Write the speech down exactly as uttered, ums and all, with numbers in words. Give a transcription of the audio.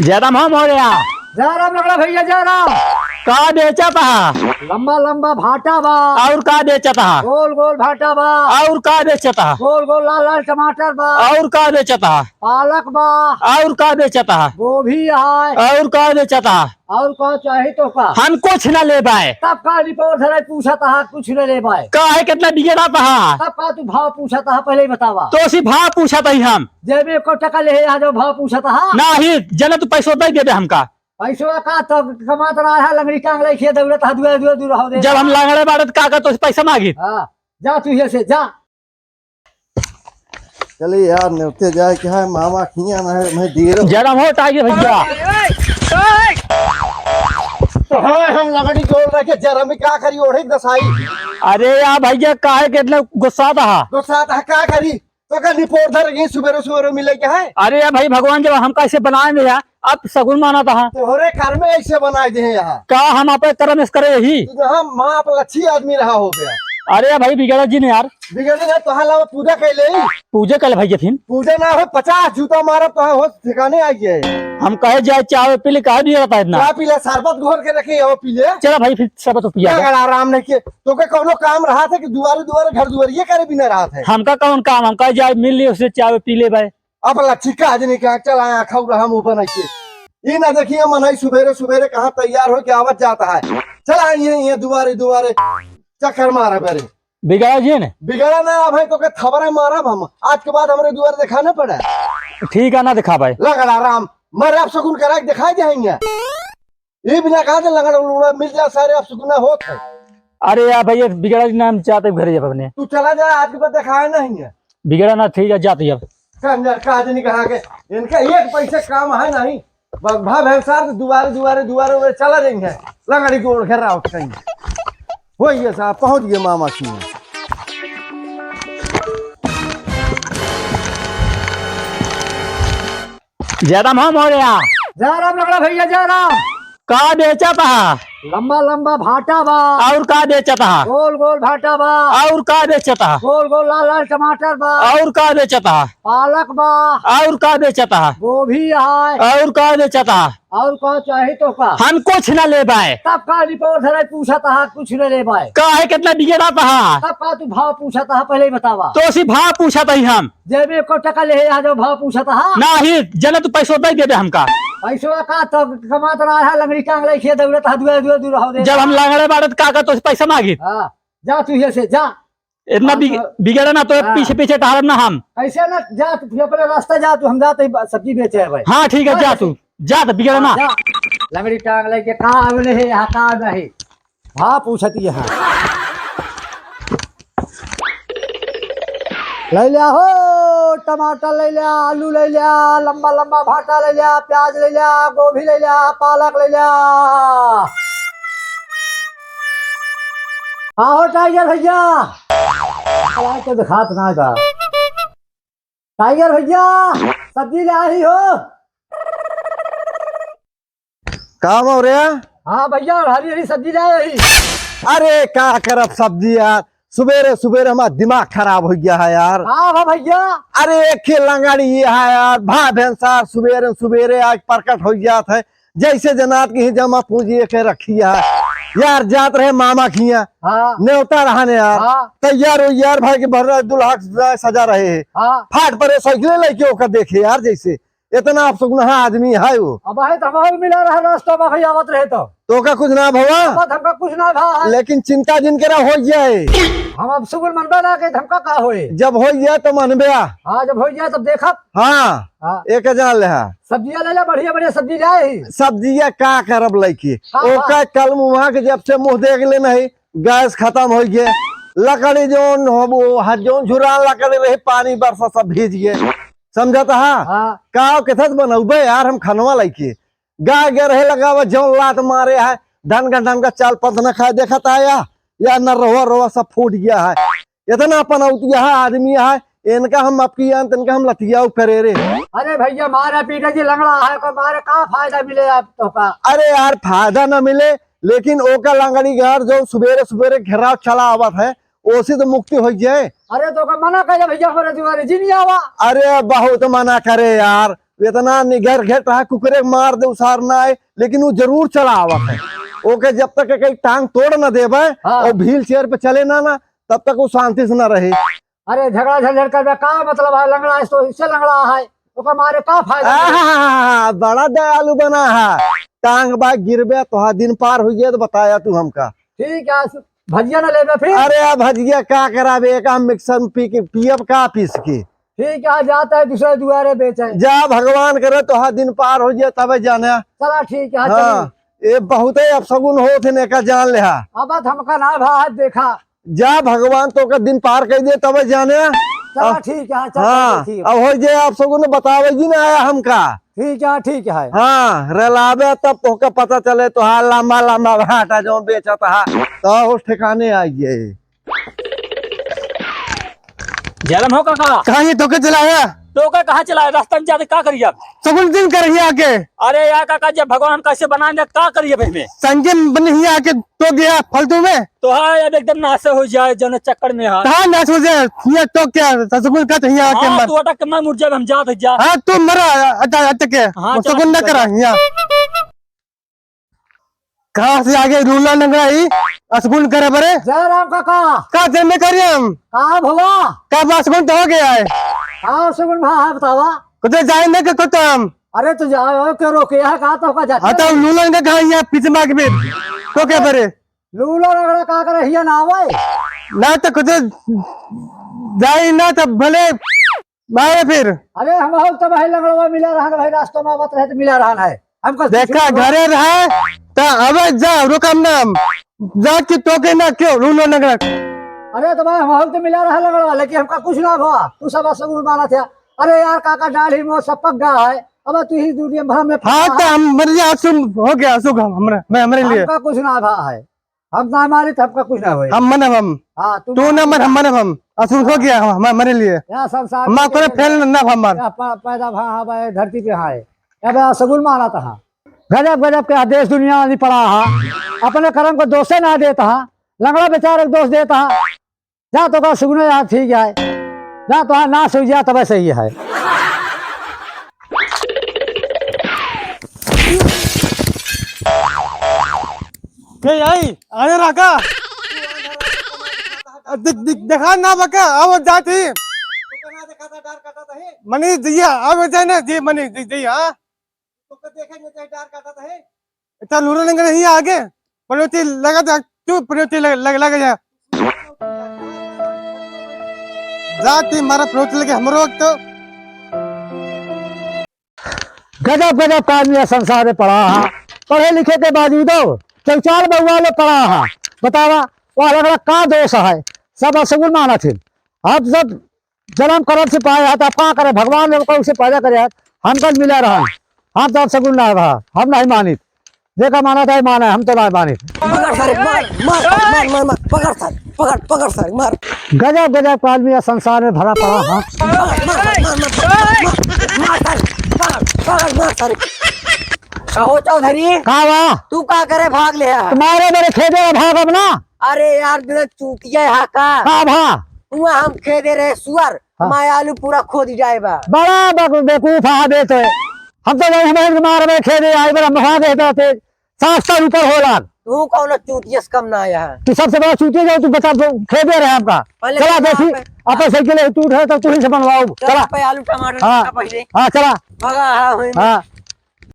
जय राम हो मोरया। जय राम लंगड़ा भइया, जय राम। का बेचत हा? लंबा लंबा भाटा बा। और का बेचत हा? गोल गोल भाटा बा। और का बेचत हा? गोल गोल लाल लाल टमाटर बा। और का बेचत हा? पालक बा। और का बेचत हा? गोभी है। और का बेचत हा? और का चाही तोहका? हम कुछ ना लेबै। तब का रिपोर्ट धरे पूछत हा, कुछ ना लेबै। काहे कितना बिगड़त हा? तब का तू भाव पूछत हा, पहिले ही बतावा। तोसी भाव पूछत ही हम। जेबे एको टका लेहे, यहाँ जो भाव पूछत हा। नाही, जने तू पैसो दे देबे हमका। पैसवा का तो कमात रहा है, लंगड़ी टांग लेके दौड़त हा, दुआ, दुआ, दूर रहो दे। जब हम लंगड़े बाड़े त का, का तोसे पैसा मांगी? हाँ, जा तू यहाँ से, जा। चली यार, नेवते जाए के है, मामा खिया ना है, मैं देर हो। जरा हो टाइगर भइया। तो हाँ, हम लंगड़ी जोड़ रखे, जरा में का करी, ओढ़े दसाई। अरे यार भइया, काहे के इतना गुस्सा था? गुस्सा था, का करी? तो का रिपोर्ट धर गई, सुबेरे सुबेरे मिले के है? अरे यार भाई, भगवान जब हमका ऐसे बनाए में यार, अब सगुन माना था। तोहरे कर्म ऐसे बनाए दे हैं यहाँ। का हम आपे कर्म इस करे यही? तू तो हम माँ आप अच्छी आदमी रहा हो गया। अरे भाई, बिगड़ा जिन यार। बिगड़े ना, तोहार लावा पूजा कैले ही। पूजा कैले भाई के फिन? पूजा ना हो, पचास जूता मारा तो हो ठिकाने आ गए। हम कहे जाए चाय पी ले, काहे बिगड़ता है इतना? चाय पी ले, शरबत घोर के रखे हो, पी ले। चला भाई, फिर शरबत पिया। लंगड़ा राम नहीं के, तो के कौनो काम रहा था कि दुआरे दुआरे घर दुआरिये करे बिना रहा था? हमका कौन काम? हम कहे जाए मिल लिए उससे चाय पी ले भाई। अब लच्छी का आज नहीं कहा, चल आया खाऊ रहा मुंह बना के। ये ना देखिए, मनई सुबेरे सुबेरे कहाँ तैयार हो के आवत जाता है। चल आइए, ये दुआरे दुआरे चक्कर मारा करे। बिगड़ा जिन? बिगड़ा ना, अब है तो के थबरे मारब हम। आज के बाद हमरे दुआरे दिखाना पड़ा। ठीक है, ना दिखा भाई। लंगड़ा राम, मरे आप सगुन करा के दिखाई देंगे। ये बिना कहा थे लंगड़ा लूड़ा मिल जा सारे, आप सगुना होत है। अरे यार भैया, बिगड़ा जिन, हम जाते घरे जब अपने। तू चला जा, आज के बाद दिखाए नहीं है। बिगड़ा ना, ठीक है, जाते अब। कंजर का आदमी कहाँ के, इनका एक पैसे काम है नहीं। बगभा भैंसार तो दुआरे, दुआरे, दुआरे, उआरे चला देंगे। लंगड़ी को ओढ़ के राउत कहीं। हो ये साहब, पहुँच गए मामा की। जय राम हो मोरया। जय राम लंगड़ा भैया, जय राम। का बेचत हा? लंबा लंबा भाटा बा। और का बेचत हा? गोल गोल भाटा बा। और का बेचत हा? गोल गोल लाल लाल टमाटर बा। और का बेचत हा? पालक बा। और का बेचत हा? गोभी है। और का बेचत हा? और का चाही तोहका? हम कुछ ना लेबै। तब का रिपोर्ट धरे पूछत हा, कुछ ना लेबै। काहे कितना बिगड़त हा? तब का तू भाव पूछत हा, पहिले ही बतावा। तोसी भाव पूछत ही हम। जेबे एको टका लेहे, यहाँ जो भाव पूछत हा। नाही, जने तू पैसो दे देबे हमका। पैसवा का तो कमात रहा है, लंगड़ी टांग लेके दौड़त हा, दुआ, दुआ, दूर रहो दे। जब हम लंगड़े बाड़े त का, का तोसे पैसा मांगी? हाँ, जा तू यहाँ से, जा। इतना हाँ, बिग-, तो बिगड़े ना तो हाँ। पीछे, पीछे टहरब ना हम। कैसे ना, जा तू अपने रास्ता जा तू, हम जाते ही बा-, सब्जी बेचे है भाई। हाँ, ठीक है, हाँ, जा जैसे तू, जा तो बिगड़े हाँ, ना। जा। लंगड़ी टांग लेके का आवले है, यहाँ का नहीं। हाँ, पूछती है। ले लिया हो, टमाटर ले लिया, आलू ले लिया, लंबा लंबा भाटा ले लिया, प्याज ले लिया, गोभी ले लिया, पालक ले लिया। हाँ हो टाइगर भैया, आवाज तो दिखात ना बा। टाइगर भैया, सब्जी ले आई हो? का हो रे? हाँ भैया, हरी हरी सब्जी ले आई। अरे का करब सब्जी यार, सुबेरे सुबेरे हमार दिमाग खराब हो गया है यार। का बा भैया? अरे एक ही लंगड़ी ये है यार, भा भेंसार सुबेरे सुबेरे आज प्रकट हो जात है, जैसे जनात की ही जमा पूंजी एक रखी है। यार जात रहे मामा खिया, हाँ। नेवता रहने यार, हाँ। तैयार हो यार भाई के भर दुल्हा सजा रहे हैं। हाँ। फाट परे साइकिल लेके ओकर देखे यार, जैसे इतना अपसुगनहा आदमी है वो। अब है तो हमारे मिला रहा रास्ता में भाई आवत रहे तो। तो का कुछ ना भवा? अब हमका कुछ ना भा है। लेकिन चिंता जिन करा हो जाए। हम अपसुगन मनबे ना के हमका का होए? जब हो जाए तो मनबे आ। हाँ, जब हो जाए तब देखब। हाँ, हाँ। एक हजार ले हा। सब्जिया ले ले, बढ़िया बढ़िया सब्जी ले आई। सब्जिया का करब लइके? हाँ, ओका हाँ। कल मुहा के जब से मुंह देख ले नहीं, गैस खत्म हो गए। लकड़ी जोन हो, वो ह-, जोन झुरा लकड़ी रही, पानी बरसा सब भीज गए। समझत हा? हाँ। का केथस बनौबे यार हम खनवा लइके? गाय गरहे लगावा जौन लात मारे है, ढंग ढंग का चाल पत न खाए देखत आया, या न रोवा रोवा सब फूट गया है। इतना पनौतिया है आदमी है, इनका हम अब की अंत इनका हम लतियाऊ करे रे। अरे भैया मारे पीटे जी लंगड़ा है, को मारे का फायदा मिले आप तो का? अरे यार फायदा न मिले, लेकिन ओका लंगड़ी घर जो सुबेरे सुबेरे घेराव चला आवत है, ओसे तो मुक्ति हो जाए। अरे तो का मना करे भैया, हमारे दुआरे जी नहीं आवा। अरे बहुत मना करे यार, इतना निगर घेट रहा, कुकरे के मार दे, उसार ना आए, लेकिन वो जरूर चला आवत है। ओके जब तक एक टांग तोड़ न देबे हाँ। और wheel chair पे चले ना, ना, तब तक वो शांति से ना रहे। अरे झगड़ा झंझट करबे का मतलब है? लंगड़ा है तो इससे लंगड़ा है, ओकर मारे का फायदा? आहा, बड़ा दयालु बना है। टांग बा गिरबे तोहा दिन पार हो गया तो बताया तू हमका। ठीक है, भजिया न लेबे फिर? अरे, अब भजिया का कराबे, एक हम मिक्सर में पी के, पियब का पीस के? ठीक है, जाता है दूसरे दुआरे बेचे। जा, भगवान करे तोहा दिन पार हो जाए तबे जाने। चला ठीक है, हाँ, चली। ये बहुत ही अपशगुन होत है, एका जान लेहा। अब बात हमका ना भा, देखा। जा, भगवान तोका दिन पार कर दे तबे जाने। चला अब ठीक है, चला हाँ, देखी। अब हो जाए अपशगुन बतावे जी ना आया हमका। ठीक है, ठीक है। हाँ, रेलाबे तब तोहके पता चले, तोहार लंबा लंबा भाटा जो बेचत हा, तो उस ठिकाने आ गए। जलम हो काका। कहाँ ये तोके चलाया? तोके कहाँ चलाया? रास्ता में जाते का करिए आप? सगुन दिन कर ही आके। अरे यार काका, जब भगवान कैसे बनाए ना, का करिए भाई में? संगे बन ही आके तो गया फालतू में। तो हाँ, अब एकदम नाश हो जाए, जौन चक्कर में हाँ। कहाँ नाश हो जाए? ये तो क्या, ससुर का तो यहाँ आके हाँ, मर। तू अटक के मर, मुड़ जाए, हम जात है, जा। हाँ, तू मरा, अटक, अटक के। हाँ, वो चला, सगुन ना ठीक है, करा, जा। यहाँ। कहाँ से आगे रूला लंगड़ा ही, असगुन करे बरे? जय राम काका। का जन्मे करी हम? का भवा? का बा, असगुन तो हो गया है। का असगुन भा है, बतावा? कुछ जाए ना के कुछ हम। अरे, तो जाओ, के रोके है, का तो का जाते हाँ, तो हैं? लूला लंगड़ा कहाँ यहाँ पीछे मार के फिर? तो क्या बरे? लूला लंगड़ा का करे हिया ना आवे? ना तो कुछ जाई ना तो भले बाय फिर। अरे हम हो तो भाई लंगड़वा मिला रहन भाई, रास्ता में आवत रहे तो मिला रहन है। हमको देखा कुछ घरे रहा तो अब जा रुकम ना हम। जा कि तो के ना क्यों लूलो लंगड़ा। अरे तो भाई हम हो तो मिला रहा लंगड़वा, लेकिन हमका कुछ ना भवा। तू सब असगुन माना था। अरे यार काका डाढ़ी मोर सब पक गया है। अब तू ही दूर भर में हाँ फंसा तो है। हम मर जा सुन हो गया सुख हम हमरा मैं हमरे लिए। हमका कुछ ना भा है। हम ना मारे तो हमका कुछ ना होए। हम मनब हम। हाँ, तू तू ना ना मन, हम मनब हम। असुर हो गया हम, हम, हमारे लिए। यहाँ संसार हम में करे फेल ना हमार। यहाँ प-, पैदा भा, हाँ, भाई, धरती पे हाँ है। अब यहाँ सगुन माना था। गजब, गजब के देश दुनिया नहीं पड़ा हा। अपने कर्म को दोषे ना देता हा। लंगड़ा बेचारे को दोष देता हा। जा तो का सुगनो यार ठीक है। जा तो हाँ ना सुइया तब सही है। के आई, अरे राका। दे-, दे-, देखा ना बका, अब जाती। मनी जइया, अब जाए ना, जी मनी जइ-, जइया, हाँ। इतना लूरो लंगड़ा नहीं आगे। पनौती लगा दे, तू पनौती लग, लग, लग जा। जाती मारा पनौती लगे हमरो वक्त। गजब, गजब का आदमी है संसार में पड़ा है। पढ़े लिखे के बावजूदो चौचाल बउआ लो पड़ा है। बतावा, वह लंगड़ा का दोष है? सब असगुन मानत है। अब सब जन्म करम से पाए है, तो अब का करे? भगवान ने ओकर उसे पैदा करे है, हमका मिला रहा। हम तो अब सगुन ना रहा, हम नहीं मानित। जेका माना था, माना है, हम तो नहीं मानित। पकड़ सारे, मार, मार, मार, मार, मार, पकड़ सारे, पकड़, पकड़ सारे, मार। गजब, गजब का आदमी है संसार में भरा पड़ा, हाँ। मार, मार, मार, मार, मार, मार, मार सारे, पकड़, पकड़, मार सारे। कहो चौधरी, का बा? तू का करे भाग ले है? तुम्हारे मेरे खेदे में भाग अब ना। अरे यार, मेरा चूतिया है का? का भा? हुआ हम खेदे रहे सुअर, हाँ। हमारे आलू पूरा खोद जाए बा। बड़ा बक-, बेवकूफ है बे तो। हम तो वही हमारे मार में खेदे आए, बड़ा महा देता थे, सात सौ ऊपर होला। तू कौन चूतिया से कम ना आया है? तू सबसे बड़ा चूतिया जो तू बता, तो खेदे रहे हमका। पहले चला चला देखी, पे। अपन साइकिल है, तू उठे तो तू ही से बनवाओ। चला चला। पे आलू टमाटर हाँ। का पहले। हाँ, चला। भगा, हाँ, हुई। हाँ।